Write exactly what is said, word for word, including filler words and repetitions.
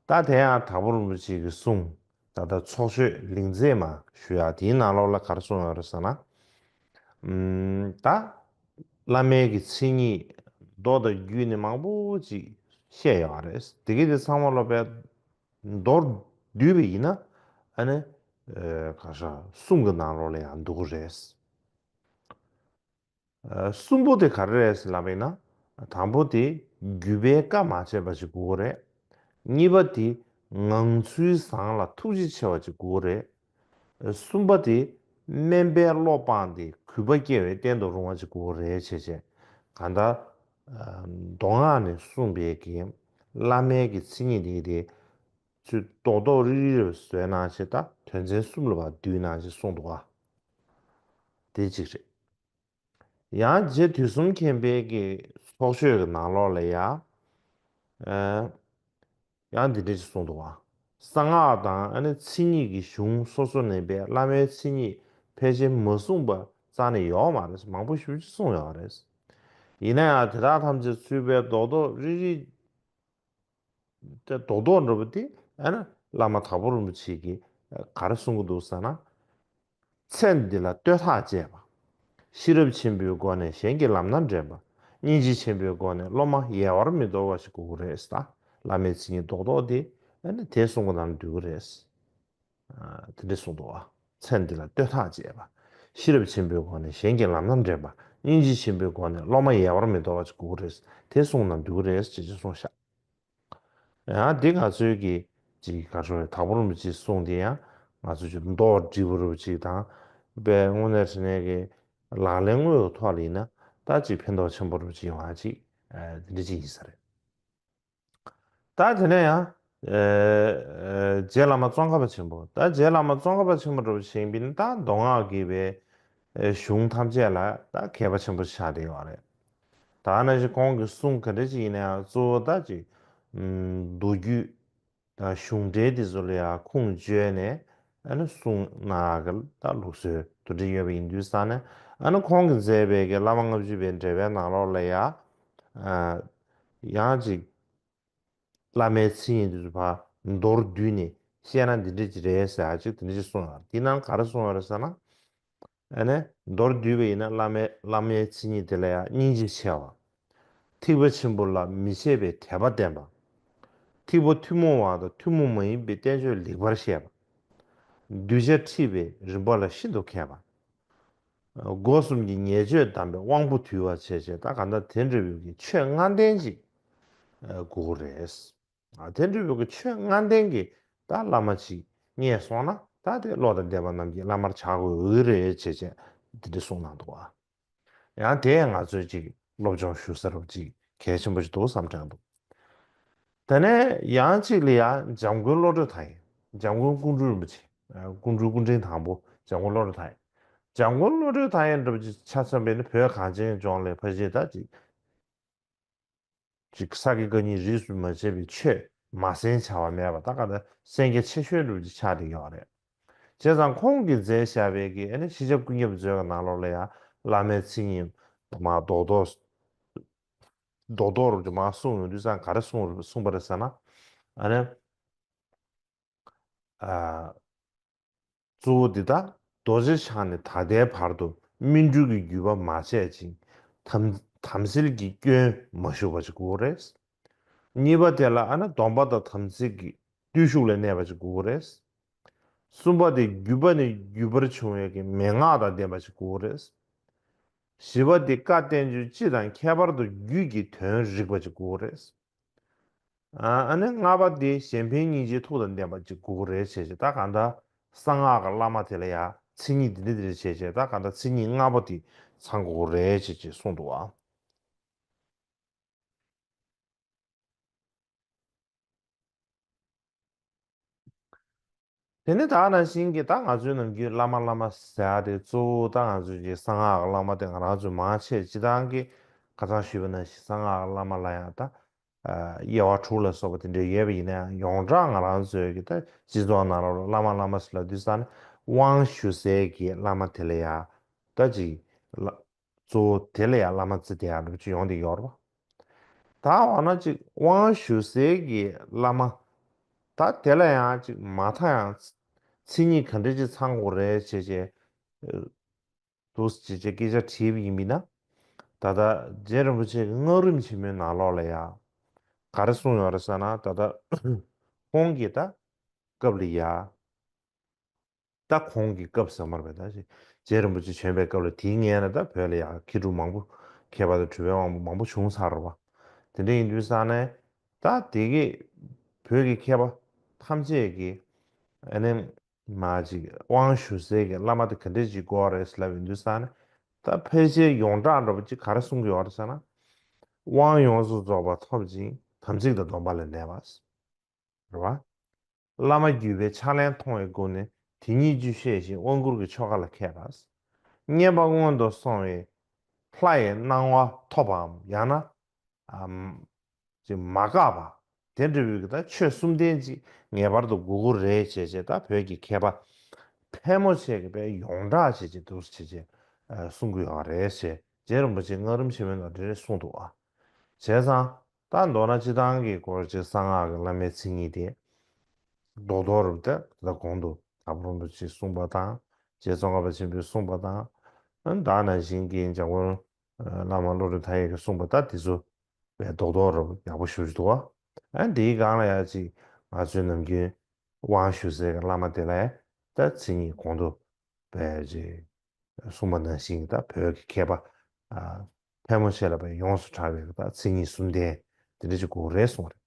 ད་དེ་ཡང་དྭགས་པོ་རིན་པོ་ཆེ་གི་གསུང་། ད་ལྟ་ཚོགས་ཆོས་ལིང་ཚེ་མ་ཞུ་ཡག་དེའི་ནང་ལོགས་ལ་ག་རེ་གསུངས་ཡོད་རེད་ཟེར་ན། ཨམ། ད་བླ་མའི་གི་མཚན་ཉིད་མདོ་དང་རྒྱུད་ནས་མང་པོ་ཅིག་བཤད་ཡོད་རེད། དེ་གི་དེ་ཚང་མ་ལོ་པའི་མདོར་བསྡུས་པ་ཡིན་ན། ཨ་ནི་ཨ་ག་ཤ་གསུང་གི་ནང་ལོགས་ལ་ཡང་འདུ་གི་རེད། ཨ་གསུམ་པོ་དེ་ག་རེ་རེད་ཟེར་ལབ་པ་ཡིན་ན། དང་པོ་དེ་བརྒྱུད་པའི་བཀའ་མ་བཅད་པ་ཞིག་དགོས་ཀྱི་རེད། གཉིས་པ་དེ་ངང་ཚུལ་བཟང་ལ་ཐུགས་རྗེ་ཆེ་བ་ཞིག་དགོས་ཀྱི་རེད། ཨ་གསུམ་པ་དེ་དམན་པའི་བློ་སྤངས་ཏེ་གུས་པ་སྐྱེ་བའི་རྟེན་དུ་རུང་བ་ཞིག་དགོས་ཀྱི་རེད་བྱས་བྱས། གང་ལྟར་ཨ་མདོ་སྔགས་ནས་གསུངས་པའི་གི་བླ་མའི་གི་མཚན་ཉིད་དེ་དེ་ཚུལ་རྡོག་རྡོག་རིལ་རིལ་བཟོས་གནང་བྱས། ད་དོན་ཚན་གསུམ་ལ་བ་བསྡུས་གནང་བྱས་གསུངས་འདུག་བ། དེ་གཅིག་རེད། ཡང་རྗེ་དུས་གསུམ་མཁྱེན་པའི་གི་ཚོགས་ཆོས་ཀྱི་ནང་ལོགས་ལ་ཡང་། ཨ་ཡང་འདི་འདྲ་ཞིག་གསུངས་འདུག་བ། གསང་སྔགས་དང་ཨ་ནི་མཚན་ཉིད་ཀྱི་གཞུང་སོ་སོ་ནས་པའི་བླ་མའི་མཚན་ཉིད་ཕལ་ཆེར་མ་གསུངས་པ་རྩ་ནས་ཡོད་མ་རེད། མང་པོ་ཞེ་པོ་ཅིག་གསུངས་ཡོད་རེད། ཡིན་ན་ཡང་དེ་དག་ཐམས་ཅད་ཚུད་པའི་རྡོག་རྡོག་རིལ་རིལ། དེ་རྡོག་རྡོག་འདྲ་པོ་དེ་ཨ་ནི་བླ་མ་དྭགས་པོ་རིན་པོ་ཆེ་གིས་ག་རེ་གསུང་གི་འདུག་ཟེར་ན། ཚེ་འདི་ལ་བསྟོད་ཐག་བཅད་པ། ཤེས་རབ་ཆེན་པོའི་སྒོ་ནས་གཞན་གྱི་ལམ་སྣ་འདྲེན་པ། སྙིང་རྗེ་ཆེན་པོའི་སྒོ་ནས་སློབ་མ་ཡལ་བར་མི་དོར་བ་ཞིག་དགོས་ཀྱི་རེད་ཟེར། བླ་མའི་མཚན་ཉིད་རྡོག་རྡོག་དེ་ཨ་ནི་དེ་གསུང་གི་ནང་འདུས་ཀྱི་རེད། ཨ་དེ་འདྲ་གསུངས་འདུག་བ། ཚེ་འདི་ལ་བསྟོད་ཐག་བཅད་པ། ཤེས་རབ་ཆེན་པོའི་སྒོ་ནས་གཞན་གྱི་ལམ་སྣ་འདྲེན་པ། སྙིང་རྗེ་ཆེན་པོའི་སྒོ་ནས་སློབ་མ་ཡལ་བར་མི་དོར་བ་ཞིག་དགོས་ཀྱི་རེད། དེ་གསུང་གི་ནང་འདུས་ཀྱི་རེད་ཅེས་ཅེས་གསུངས་ཤག་ཡང་འདི་ང་ཚོའི་གི་ཅིག་ག་རེ་ཟེར། དྭགས་པོ་རིན་པོ་ཆེའི་གསུང་དེ་ཡང་ང་ཚོ་ཅིག་མདོ་འདྲིས་པོ་རུ་ཅིག་དང་། དཔེ་དངོས་གནས་དྲང་གནས་ཀྱི་ལག་ལེན་དངོས་ཀྱི་ཐོག་ལ་ཡིན་ན་ད་ཅིག་ཕན་ཐོགས་ཆེན་པོ་རུ་ཅིག་ཡོང་ཡ་ཅིག་ཨ་དེ་འདྲ་ཅིག་ཡིན་ས་རེད། ད་དེ་ནས་ཡང་ཨ་ཨ་རྗེ་བླ་མ་ཙོང་ཁ་པ་ཆེན་པོ། ད་རྗེ་བླ་མ་ཙོང་ཁ་པ་ཆེན་པོ་འདྲ་པོ་ཞིག་ཡིན་པ་ཡིན་ན། ད་མདོ་སྔགས་ཀྱི་པའི་ཨེ་གཞུང་ཐམས་ཅད་ལ་ད་མཁས་པ་ཆེན་པོ་ཆགས་བསྡད་ཡོད་རེད། ད་ནང་བཞིན་ཁོང་གི་གསུང་ག་འདྲ་ཅིག་ཡིན་ན་ཡང་གཙོ་བོ་ད་ཅིག་ཨམ་མདོ་རྒྱུད་དང་གཞུང་འགྲེལ་དེ་ཚོ་ལ་ཡང་ཁུངས་བཅོལ་ནས་ཨ་ནི་གསུང་གནང་གི་ད་ལུགས་སྲོལ་དེ་འདྲ་ཡོད་པ་ཡིན་དུས་ཙང་ནས། ཨ་ནི་ཁོང་གིས་མཛད་པའི་གི་བླ་མ་ལྔ་བཅུ་པའི་འགྲེལ་པའི་ནང་ལོགས་ལ་ཡང་ཨ་ཡང་ཅིག་བླ་མའི་མཚན་ཉིད་དེ་ཚོ་ཕར་མདོར་བསྡུས་ནས་བཤད་ན་འདི་འདྲ་ཅིག་རེད་ཟེར་ཡ་ཅིག་དེ་འདྲ་ཅིག་གསུངས་ཡོད་རེད། དེའི་ནང་ག་རེ་གསུངས་ཡོད་རེད་ཟེར་ན། ཨ་ནི་མདོར་བསྡུས་པ་ཡིན་ན་བླ་མའི་བླ་མའི་མཚན་ཉིད་དེ་ལ་ཡང་སྙིང་རྗེ་ཆེ་བ། ཐེག་པ་ཆེན་པོ་ལ་མི་ཕྱེད་པའི་དད་པ་བརྟན་པ། ཐེག་པ་ཐུན་མོང་བ་དང་ཐུན་མོང་མ་ཡིན་པའི་བསྟན་བཅོས་ལེགས་པར་བཤད་པ། གདུལ་བྱ་འཁྲིད་པའི་རིམ་པ་ལ་ཤིན་ཏུ་མཁས་པ། སྒོ་གསུམ་གྱི་ཉེས་སྤྱོད་བསྡམས་པའི་དབང་པོ་དུལ་བ་བྱས་བྱས། ད་གང་ལྟར་དེ་འདྲ་བའི་གི་ཆོས་ལྔ་ལྡན་ཅིག་ཨ་དགོས་ཀྱི་རེད། ཨ་དེ་འདྲ་བའི་གི་ཆོས་ལྔ་ལྡན་གྱི་ད་བླ་མ་ཅིག་རྙེད་སོང་ན། ད་དེ་བློ་དང་ལྡན་པ་རྣམས་ཀྱི་བླ་མར་བྱ་དགོས་ཀྱི་རེད་བྱས་བྱས་འདི་འདྲ་གསུངས་གནང་འདུག་ཨ། ཡང་དེ་ང་ཚོས་ཅིག་སློབ་སྦྱོང་ཞུ་ས་རུ་ཅིག་གལ་ཆེན་པོ་ཞིག་འདུག་བསམ་དྲན་འདུག་དེ་ནས་ཡང་ཅིག་ལ་ཡང་འཇམ་མགོན་བློ་གྲོས་དར་ཡི། འཇམ་མགོན་ཀོང་སྤྲུལ་རིན་པོ་ཆེ། ཨ་ཀོང་སྤྲུལ་སྐུ་ཕྲེང་དང་པོ་འཇམ་མགོན་བློ་གྲོས་དར་ཡི། འཇམ་མགོན་བློ་གྲོས་དར་ཡི་འདྲ་པོ་ཅིག་ཆ་མཚོན་པ་ཡིན་ན། བོད་གངས་ཅན་ལྗོངས་ལ་ཕལ་ཆེར་ད་ཅིག་ཅིག་ས་དགེ་བཀའ་རྙིང་རིས་སུ་མ་ཆད་པའི་ཆོས་མ་གསན་བྱ་བ་མེད་པ། ད་ག་ད་གསན་རྒྱ་ཆེ་ཤོས་འདྲ་པོ་ཅིག་ཆགས་བསྡད་ཡོད་རེད། བྱས་ཙང་ཁོང་གིས་མཛད་བཞག་པའི་གི་ཨ་ནི་ཤེས་བྱ་ཀུན་ཁྱབ་མཛོད་ཀྱི་ནང་ལོགས་ལ་ཡང་བླ་མའི་མཚན་ཉིད་མ་རྡོག་རྡོག་རྡོག་རྡོག་རུ་མར་གསུངས་ཡོང་དུས་ཙང་ག་རེ་གསུངས་གསུངས་པ་རེད་ཟེར་ན། ཨ་ནི་ཨ་གཙོ་བོ་འདི་དག་རྡོ་རྗེ་འཆང་ནས་ད་ལྟའི་བར་དུ་སྨིན་གྲོལ་གྱི་བརྒྱུད་པ་མ་ཆད་ཅིང་། དམ་དམ་སེལ་གྱི་སྐྱོན་མ་ཞུགས་པ་ཞིག་དགོས་རེད། གཉིས་པ་དེ་ལ་ཨ་ནི་སྡོམ་པ་དང་དམ་ཚིག་གི་བརྟུལ་ཞུགས་ལ་གནས་པ་ཞིག་དགོས་རེད། གསུམ་པ་དེ་བརྒྱུད་པ་ནས་བརྒྱུད་པར་བྱུང་བའི་གི་མན་ངག་དང་ལྡན་པ་ཞིག་དགོས་རེད། བཞི་པ་དེ་བཀའ་བསྟན་བཅོས་སྤྱི་དང་ཁྱད་པར་དུ་རྒྱུད་ཀྱི་དོན་རིག་པ་ཅིག་དགོས་རེད། ཨ་ཨ་ནི་ལྔ་པ་དེ་གཞན་ཕན་སྙིང་རྗེའི་ཐུགས་དང་ལྡན་པ་ཅིག་དགོས་རེད་བྱས་བྱས། ད་གང་ལྟར་གསང་སྔགས་ཀྱི་བླ་མ་དེ་ལ་ཡང་མཚན་ཉིད་འདི་འདྲ་འདི་འདྲ་བྱས་བྱས། ད་གང་ལྟར་མཚན་ཉིད་ལྔ་པོ་དེ་ཚང་དགོས་རེད་བྱས་བྱས་གསུངས་འདུག་ཨ། དེ་ནི་ད་ནང་བཞིན་གྱི་ད་ང་ཚོའི་ནམ་རྒྱུན་བླ་མ་བླ་མ་ཟེར་ཡ་དེ་གཙོ་བོ་ད་ང་ཚོའི་གི་གསང་སྔགས་ཀྱི་བླ་མ་དེ་ང་རང་ཚོས་མང་ཆེ་སྤྱིར་བཏང་གི་ཁ་སང་ཞུས་པ་ནང་བཞིན་གསང་སྔགས་ཀྱི་བླ་མ་ལ་ཡང་ད་ཨ་དབྱེ་བ་དྲུག་ལ་སོགས་པ་དེ་འདྲ་ཡོད་པ་ཡིན་ན་ཡང་། ཡོངས་གྲགས་ང་རང་ཚོའི་གི་ད་སྤྱི་ཚོགས་ནང་ལོགས་ལ་བླ་མ་བླ་མ་ཟེར་ལབ་དུས་ཙང་ནས་དབང་ཞུ་སའི་གི་བླ་མ་དེ་ལ་ཡང་ད་ཅིག་བླ་གཙོ་བོ་དེ་ལ་ཡང་བླ་མ་བརྩི་བསྡད་ཡག་འདྲ་པོ་ཅིག་ཡོང་བསྡད་ཡོད་རེད་པ། ད་འོ་ན་ཅིག་དབང་ཞུ་སའི་གི་བླ་མ་ ད་དེ་ལ་ཡང་ཅིག་མ་མཐའ་ཡང་མཚན་ཉིད་ག་འདྲ་ཅིག་ཚང་དགོས་རེད་བྱས་བྱས། འདུག་ཅེས་བྱས་སྐད་ཆ་དྲིས་པ་ཡིན་པས་ན། ད་ལྟ་རྗེ་རིན་པོ་ཆེ་གི་སྔགས་རིམ་ཆེན་མོའི་ནང་ལོགས་ལ་ཡ། ག་རེ་གསུངས་ཡོད་རེད་ཟེར་ན། ད་ལྟ་ཁོང་གི་ད་སྐབས་ལ་ཡ། ད་ཁོང་གི་སྐབས་ཟེར་མ་རེད་པས། ད་རྗེ་རིན་པོ་ཆེ་བྱོན་པའི་སྐབས་ལ་དེའི་སྔོན་ལ་ད་བོད་ལ་ཡ་མཁས་གྲུབ་མང་པོ། མཁས་པ་དང་གྲུབ་པའི་དབང་པོ་མང་པོ་བྱུང་ཚར་རེད་པ། དེ་འདྲ་ཡིན་དུས་ཙང་ནས་ད་དེ་གི་བོད་ཀྱི་མཁས་པ་ཐམས་ཅད་ཀྱིས་ཨ་ནི། མ་ཅིག་དབང་ཞུ་སའི་གི་བླ་མ་དེ་ག་འདྲས་ཅིག་དགོས་རེད་ལབ་ཡོང་དུས་ཙང་ནས། ད་ཕལ་ཆེར་ཡོངས་གྲགས་འདྲ་པོ་ཅིག་ག་རེ་གསུང་གི་ཡོད་རེད་ཟེར་ན། དབང་ཡོངས་སུ་རྫོགས་པ་ཐོབ་ཅིང་དམ་ཚིག་དང་སྡོམ་པ་ལ་གནས་པ། རེད་བ། བླ་མ་བརྒྱུད་པའི་ཕྱག་ལེན་མཐོང་བའི་སྒོ་ནས་དེ་ཉིད་རྒྱུད་ཤེས་ཤིང་དབང་བསྐུར་གྱི་ཆོ་ག་ལ་མཁས་པ། བསྙེན་པ་སྔོན་དུ་སོང་བའི་ལྷ་ཡི་སྣང་བ་ཐོབ་པའམ། ཡང་ན། ཨམ། ཅིག་མ་འགགས་པ། དེ་འདྲ་བའི་གི་ད་ཆོས་གསུམ་ལྡན་ཅིག་ངེས་པར་དུ་དགོས་ཀྱི་རེད་ཅེས་བྱས། ད་བོད་ཀྱི་མཁས་པ་ཕལ་མོ་ཆེ་གིས་དཔེ་ཡོངས་གྲགས་བྱས་བྱས་འདུག་བྱས་བྱས་གསུང་གི་ཡོད་རེད་ཅེས། རྗེ་རིན་པོ་ཆེ་སྔགས་རིམ་ཆེན་མོའི་ནང་འདི་འདྲས་གསུངས་འདུག་ཨ། བྱས་ཙང་ད་མདོར་ན་སྤྱིར་བཏང་གི་སྐོར་ཅིག་གསང་སྔགས་ཀྱི་བླ་མའི་མཚན་ཉིད་དེ་རྡོག་རྡོག་རུ་ད་ད་གོང་དུ་དྭགས་པོ་རིན་པོ་ཆེས་གསུངས་པ་དང་། རྗེ་ཙོང་ཁ་པ་ཆེན་པོས་གསུངས་པ་དང་། ད་ནང་བཞིན་གྱི་འཇམ་མགོན་བླ་མ་བློ་གྲོས་མཐའ་ཡས་ཀྱིས་གསུངས་པ་ད་དེ་ཚོ་བས་རྡོག་རྡོག་རུ་ཡག་པོ་ཞེ་པོ་ཅིག་འདུག་ཨ། འདིའི་སྒང་ལ་ཡ་ཅིག་ང་ཚོའི་ནམ་རྒྱུན་དབང་ཞུ་སའི་བླ་མ་དེ་ལ་ད་མཚན་ཉིད་གོང་དུ་བས་ཅིག་གསུངས་པ་ནང་བཞིན་གྱི་ད་བོད་ཀྱི་མཁས་པ་ཨ་ཕལ་མོ་ཆེ་ལ་བས་ཡོངས་སུ་གྲགས་པའི་ད་མཚན་ཉིད་གསུམ་ལྡན་དེ་འདྲ་ཅིག་དགོས་རེད་གསུངས་རེད།